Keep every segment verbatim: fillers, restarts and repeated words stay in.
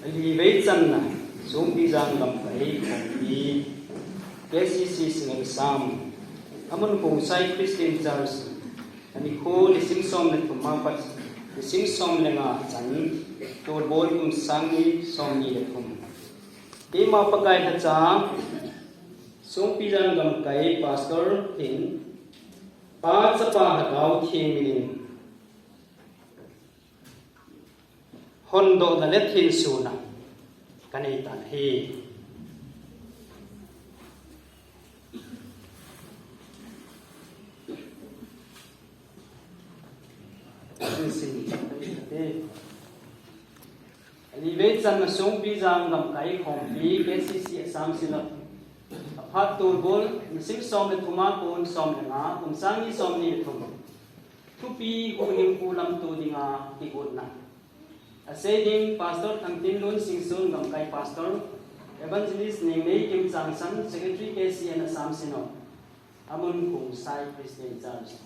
Ali vei channa Songpijang gamkai khompi K C C Singngat Assam, amun Khongsai Christian Church, anikho nisim som le thum apat nisim som le nga chan, tolbol kum sang ni som ni le thum. Keima Pakai lhacha Songpijang gamkai pastor hin Pa, Chapa, Lhagao Theng minin hondohna le thensona kanei tan ahi. Thensona kanei tan ahi. Ali vei channa Songpijang gamkai khompi K C C Assam Synod, aphat tolbol nisim som le thum a kon som le nga, kum sang ni som ni le thum. Thupi huhhingpu lamto dinga kigotna. Asei ding Pastor Thangtinlun Singson, gamkai Pastor, Evangelist Nengneikim Changsan, Secretary K C N Assam Synod, amun Khongsai Christian Church.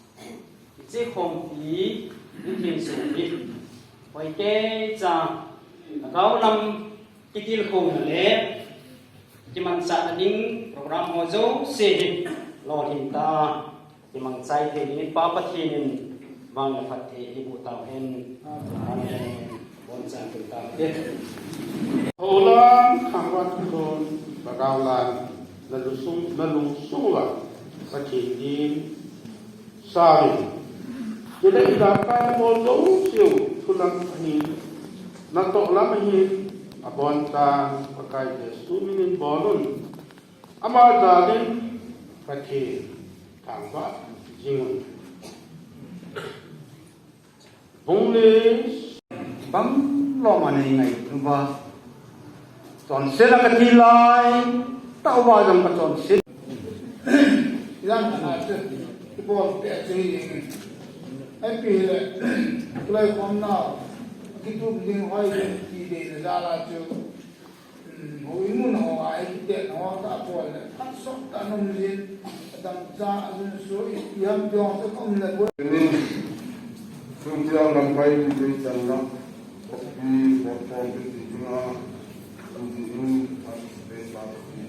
Hiche khompi hi thensona hi hoikeicha lhagao lam kitilkhouna le kimanchahna ding program ho jouse hi lolhin ta, kimangchai thei dingin Pa Pathen in vang le phatthei eiboh tauhen. Amen. Bonchan tum taute. Holang khangvat khon, lhagao lam, nalungsung, nalungsung uva Pathen ding sauvin. Chule ijakai nabol jouseu thulam ahin, natoh lam ahin, abonchan Pakai Jesu minin bolun. Ama jalin Pathen thangvah jingun. Bung li. Bang lom a nei ngaituva, chonsetna kati lai tauva jong kachonset. Jan khat a chu kibol peh chu hi jeng in. Ipi hile, tulai khom nau kitup ding hoi ding ti deina jal a chu, um, houin mun ho a ikitetna ho kabol le phat sot tah a um jin, adangchah a jun so ipi ham ti ho chu kaum le bol. Tuni, Songpijang gamkai ti vei channa khompi, khompi ti dinga, tuni in participate pa ti,